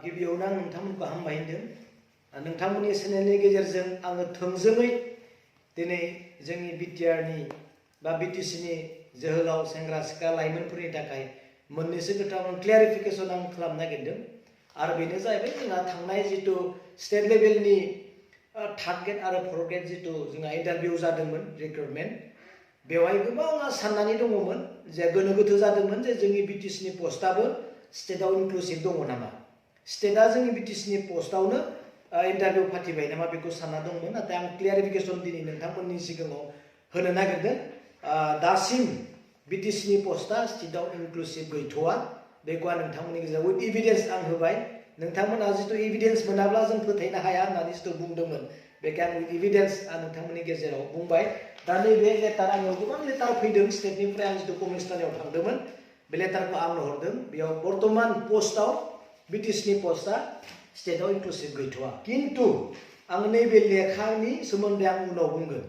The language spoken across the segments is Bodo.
गिबियावनो आं नोंथांमोनखौ हामबाय होनदों। नोंथांमोननि चेनेलनि गेजेरजों आङो थोंजोङै दिनै जोंनि बिटिआरनि बा बिटिसिनि जोहोलाव सेंग्रा सिख्ला लाइमोनफोरनि थाखाय मोननैसो खोथा क्लियारिफिकेसन आं खालामनो नागिरदों। आरो बेनो जाहैबाय जोंहा थांनाय जितु स्टेट लेभेलनि थार्ड ग्रेड आरो फर्थ ग्रेड जितु जोंहा इन्टारभिउ जादोंमोन रिक्रुटमेन्ट, बेवहाय गोबां साननानै दङमोन जे गोनो गोथो जादोंमोन जे जोंनि बिटिसिनि पस्टआबो स्टेटआव इनक्लुसिभ दङ नामा, स्टेटआ जोंनि बिटिसिनि पस्टआवनो इन्टारभिउ फाथिबाय नामा बेखौ सानना दंमोन। नाथाय आं क्लियारिफिकेसन दिनै नोंथांमोननि सिगाङाव होनो नागिरदों। दासिम बिटिसिनि पस्टआ स्टेटआव इनक्लुसिभ गैथ'वा, बेखौ आं नोंथांमोननि गेजेराव उइथ इभिडेन्स आं होबाय। नोंथांमोना जितु इभिडेन्स मोनाब्ला जों फोथायनो हाया होननानै जितु बुंदोंमोन, बेखौ आं उइथ इभिडेन्स आं नोंथांमोननि गेजेराव बुंबाय। दा नैबे लेटार आंनाव गोबां लेटार फैदों स्टेटनिफ्राय, आं जितु कमिशनारियाव थांदोंमोन बे लेटारखौ आंनो हरदों। बेयाव बर्तमान पस्टआव बिटिसिनि पस्टआ स्टेटआव इनक्लुसिभ गैथ'वा। किन्तु आं नैबे लेखानि सोमोन्दै आं उनाव बुंगोन।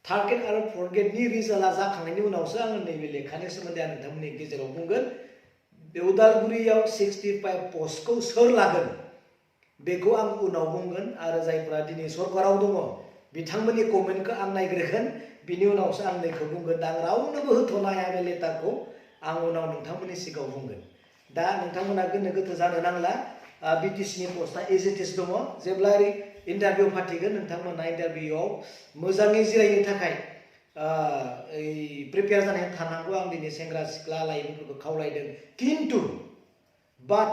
थार्ड ग्रेड आरो फर्थ ग्रेडनि रिजाल्टआ जाखांनायनि उनावसो आङो नैबे लेखानि सोमोन्दै आं नोंथांमोननि गेजेराव बुंगोन। बे उदालगुरियाव 65 पस्टखौ सोर लागोन बेखौ आं उनाव बुंगोन। आरो जायफ्रा दिनै सरकाराव दङ बिथांमोननि कमेन्टखौ आं नायग्रोगोन, बिनि उनावसो आं नैखौ बुंगोन। दा आं रावनोबो होथ'नो हाया बे लेटारखौ, आं उनाव नोंथांमोननि सिगाङाव बुंगोन। दा नोंथांमोना गोनो गोथो जानो नांला, बिटिसिनि पस्टआ एज इट इज दङ। जेब्ला इन्टारभिउ फाथिगोन नोंथांमोना इन्टारभिउआव मोजाङै जिरायनो थाखाय प्रिपेयार जानानै थानांगौ, आं दिनै सेंग्रा सिख्ला लाइमोनफोरखौ खावलायदों। किन्तु बाट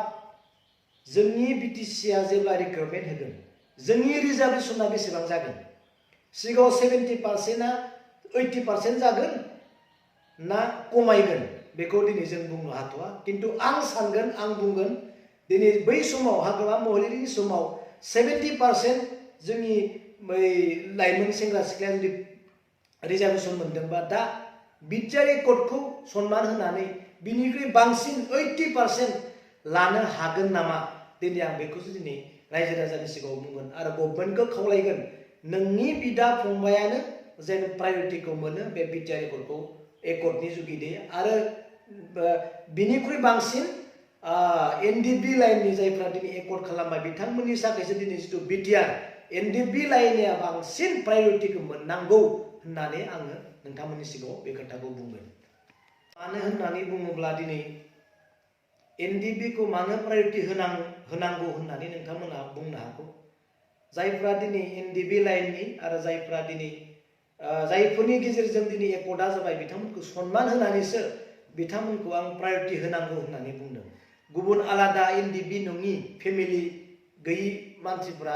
जोंनि बिटिसिआ जेब्ला रिक्रुटमेन्ट होगोन जोंनि रिजार्भेसना बेसेबां जागोन? सिगाङाव 70%ना 80% जागोन ना खमायगोन बेखौ दिनै जों बुंनो हाथ'वा। किन्तु आं सानगोन, आं बुंगोन दिनै बै समाव हाग्रामा महिलारिनि समाव 70% जोंनि लाइमोन सेंग्रा सिख्लाया जुदि रिजार्भेसन मोनदोंबा, दा बिटिआर एकर्डखौ सनमान होनानै बिनिख्रुइ बांसिन 80% लानो हागोन नामा, दिनै आं बेखौसो दिनै रायजो राजानि सिगाङाव बुंगोन। आरो गभर्नमेन्टखौ खावलायगोन नोंनि बिदा फंबायानो जेन प्रायरिटिखौ मोनो बे बिटिआर एकर्डनि जुगिदे। आरो बिनिख्रुइ बांसिन एनडिपि लाइननि जायफ्रा दिनै एकर्ड खालामबाय बिथांमोननि थाखायसो दिनै जितु बिटिआर एनडिपि लाइनआ बांसिन प्रायरिटिखौ मोननांगौ होननानै आङो नोंथांमोननि सिगाङाव बे खोथाखौ बुंगोन। मानो होननानै बुङोब्ला दिनै एनडिपिखौ मानो प्रायरिटि होनांगौ होननानै नोंथांमोना बुंनो हागौ। जायफ्रा दिनै एनडिपि लाइननि आरो जायफ्रा दिनै जायफोरनि गेजेरजों दिनै एकर्डआ जाबाय बिथांमोनखौ सनमान होनानैसो बिथांमोनखौ आं प्रायरिटि होनांगौ होननानै बुंदों। गुबुन आलादा एनडिपि नङि फेमिलि गैयि मानसिफ्रा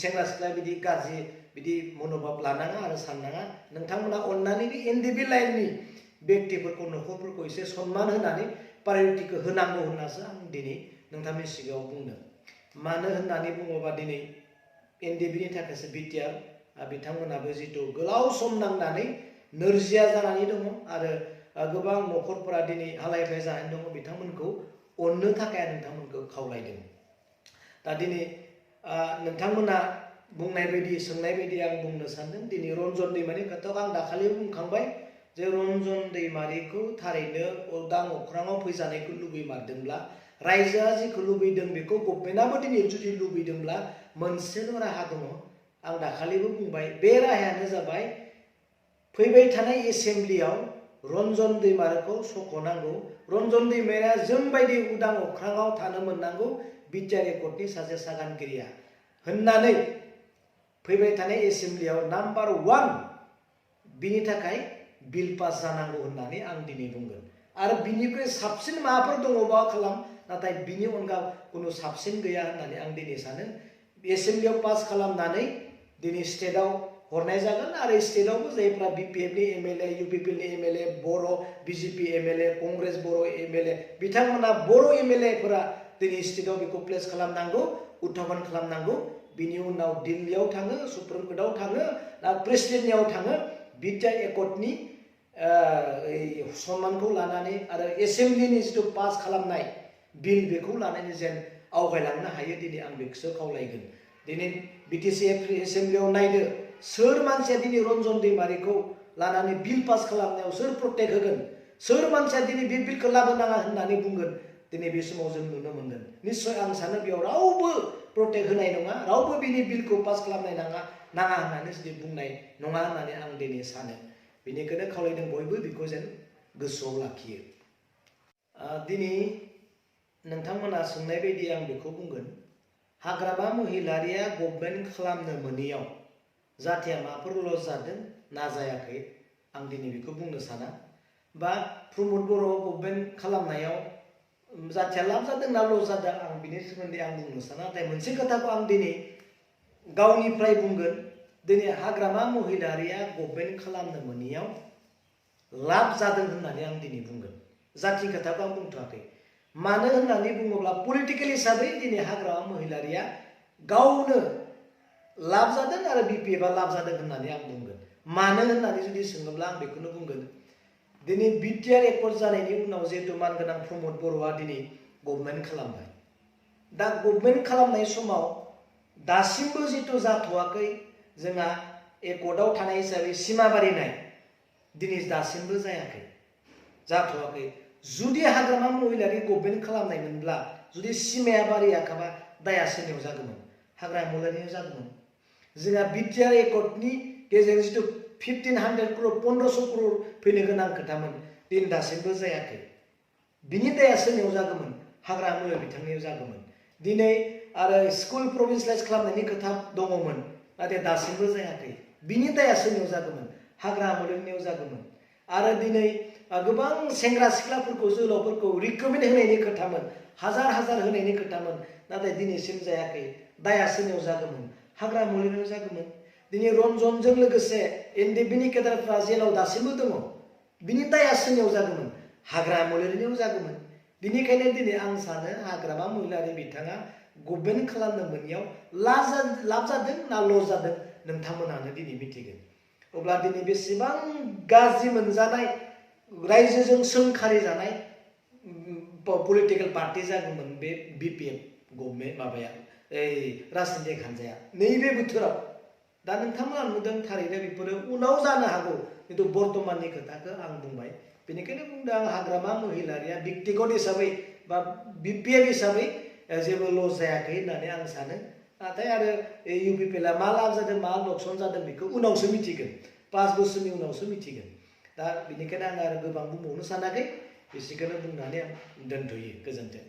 सेंग्रा सिख्ला बिदि गाज्रि बिदि मनोभाब लानाङा आरो साननाङा। नोंथांमोना अननानै बे एनडिपि लाइननि बेक्तिफोरखौ न'खरफोरखौ एसे सनमान होनानै प्रायरिटिखौ होनांगौ होननासो आं दिनै नोंथांनि सिगाङाव बुंदों। मानो होननानै बुङोबा दिनै एनडिपिनि थाखायसो बिटिआर बिथांमोनाबो जितु गोलाव सम नांनानै नोरजिया जानानै दङ आरो गोबां न'खरफोरा दिनै हालाय हाफाय जानानै दङ, बिथांमोनखौ अननो थाखाय आं नोंथांमोनखौ खावलायदों। दा दिनै नोंथांमोना बुंनाय बायदि सोंनाय बायदि आं बुंनो सानदों। दिनै रन्जन दैमारिनि खोथाखौ आं दाखालि बुंखांबाय जे रन्जन दैमारिखौ थारैनो उदां अख्राङाव फैजानायखौ लुबैमारदोंब्ला, रायजोआ जिखौ लुबैदों बेखौ गभर्नमेन्टआबो दिनै जुदि लुबैदोंब्ला मोनसेल' राहा दङ। आं दाखालिबो बुंबाय, बे राहायानो जाबाय फैबाय थानाय एसेम्ब्लियाव रन्जन दैमारिखौ सख'नांगौ। रन्जन दैमारिया जोंबायदि उदां अख्राङाव थानो मोननांगौ बिटिआर एकर्डनि सासे सागानगिरिया होननानै फैबाय थानाय एसेम्ब्लियाव नाम्बार 1 बिनि थाखाय बिल पास जानांगौ होननानै आं दिनै बुंगोन। आरो बिनिख्रुइ साबसिन माबाफोर दङबा खालाम, नाथाय बिनि अनगा कुनु साबसिन गैया होननानै आं दिनै सानो। एसेम्ब्लियाव पास खालामनानै दिनै स्टेटआव हरनाय जागोन। आरो स्टेटआवबो जायफ्रा बिपिएफनि एमएलए, इउपिपिएलनि एमएलए, बर' बिजेपि एमएलए, कंग्रेस बर' एमएलए, बिथांमोना बर' एमएलएफोरा दिनै स्टेटआव बेखौ प्लेस खालामनांगौ, उत्थापन खालामनांगौ। बिनि उनाव दिल्लीयाव थाङो, सुप्रिम कर्टआव थाङो ना प्रेसिडेन्टनियाव थाङो, बिटिआर एकर्डनि सनमानखौ लानानै आरो एसेम्ब्लिनि जितु पास खालामनाय बिल बेखौ लानानै जेन आवगायलांनो हायो, दिनै आं बेखौसो खावलायगोन। दिनै बिटिसि एसेम्ब्लियाव नायदो सोर मानसिया दिनै रन्जन दैमारिखौ लानानै बिल पास खालामनायाव सोर प्रटेक्ट होगोन, सोर मानसिया दिनै बे बिलखौ लाबोनाङा होननानै बुंगोन। दिनै बे समाव जों नुनो मोनगोन निश्चय आं सानो बेयाव रावबो प्रटेक्ट होनाय नङा रावबो बिनि बिलखौ पास खालामनाय नाङा होननानै जुदि बुंनाय नङा होननानै आं दिनै सानो बेनिखायनो खावलायदों बयबो बेखौ जेन गोसोआव लाखियो दिनै नोंथांमोना सोंनाय बायदि आं बेखौ बुंगोन हाग्रामा महिलारिया गभर्नमेन्ट खालामनो मोनैयाव जाहाथे माबाफोर लस जादों ना जायाखै आं दिनै बेखौ बुंनो साना बा प्रमद बर' गभर्नमेन्ट खालामनायाव जाथिया लाब जादों ना लस जादों आं बिनि सोमोन्दै आं बुंनो साना नाथाय मोनसे खोथाखौ आं दिनै गावनिफ्राय बुंगोन दिनै हाग्रामा महिलारिया गभर्नमेन्ट खालामनो मोनैयाव लाब जादों होननानै आं दिनै बुंगोन जाथि खोथाखौ आं बुंथ'वाखै मानो होननानै बुङोब्ला पलिटिकेल हिसाबै दिनै हाग्रामा महिलारिया गावनो लाब जादों आरो बिपिएफआ लाब जादों होननानै आं बुंगोन मानो होननानै जुदि सोङोब्ला आं बेखौनो बुंगोन दिनै बिटिआर एकर्ड जानायनि उनाव जिहेतु मानगोनां प्रमद बर'आ दिनै गभर्नमेन्ट खालामबाय दा गभर्नमेन्ट खालामनाय समाव दासिमबो जितु जाथ'वाखै जोंहा एकर्डआव थानाय हिसाबै सिमा बारिनाय दिनै दासिमबो जायाखै जाथ'वाखै जुदि हाग्रामा महिलारि गभर्नमेन्ट खालामनायमोनब्ला जुदि सिमाया बारियाखैबा दाया सोरनियाव जागौमोन हाग्रामा महिलारिनियाव जागौमोन जोंहा बिटिआर एकर्डनि गेजेरजों जितु 1500 crore 1500 crore फैनो गोनां खोथामोन दिन दासिमबो जायाखै बिनि दाया सोरनियाव जागौमोन हाग्रामा महिलारि बिथांनियाव जागौमोन दिनै आरो स्कुल प्रभिन्सियेलाइज खालामनायनि खोथा दङमोन नाथाय दासिमबो जायाखै बिनि दाया सोरनियाव जागौमोन हाग्रामा महिलारिनियाव जागौमोन आरो दिनै गोबां सेंग्रा सिख्लाफोरखौ जोहोलावफोरखौ रिक्रुटमेन्ट होनायनि खोथामोन हाजार होनायनि खोथामोन नाथाय दिनैसिम जायाखै दाया सोरनियाव जागौमोन हाग्रामा महिलारिनियाव जागौमोन दिनै रन्जनजों लोगोसे एनडिएफबिनि केडारफ्रा जेलाव दासिमबो दङ बिनि दाया सोरनियाव जागौमोन हाग्रामा महिलारिनियाव जागौमोन बिनिखायनो दिनै आं सानो हाग्रामा महिलारि बिथाङा गभर्नमेन्ट खालामनो मोनैयाव लाब जादों ना लस जादों नोंथांमोनानो दिनै मिथिगोन अब्ला दिनै बेसेबां गाज्रि मोनजानाय रायजोजों सोंखारि जानाय पलिटिकेल पार्टि जागौमोन बे बिपिएफ गभर्नमेन्ट माबाया राजनितिक हान्जाया नैबे बोथोराव दा नोंथांमोना नुदों थारैनो बेफोरो उनाव जानो हागौ खिन्थु बर्तमाननि खोथाखौ आं बुंबाय बेनिखायनो बुंदों आं हाग्रामा महिलारिया व्यक्तिगत हिसाबै बा बिपिएफ हिसाबै जेबो लस जायाखै होननानै आं सानो नाथाय आरो इउपिपिएलआ मा लाब जादों मा लकसन जादों बेखौ उनावसो मिथिगोन 5 बोसोरनि उनावसो मिथिगोन दा बेनिखायनो आं आरो गोबां बुंबावनो सानाखै एसेखौनो बुंनानै आं दोनथ'यो गोजोन्थों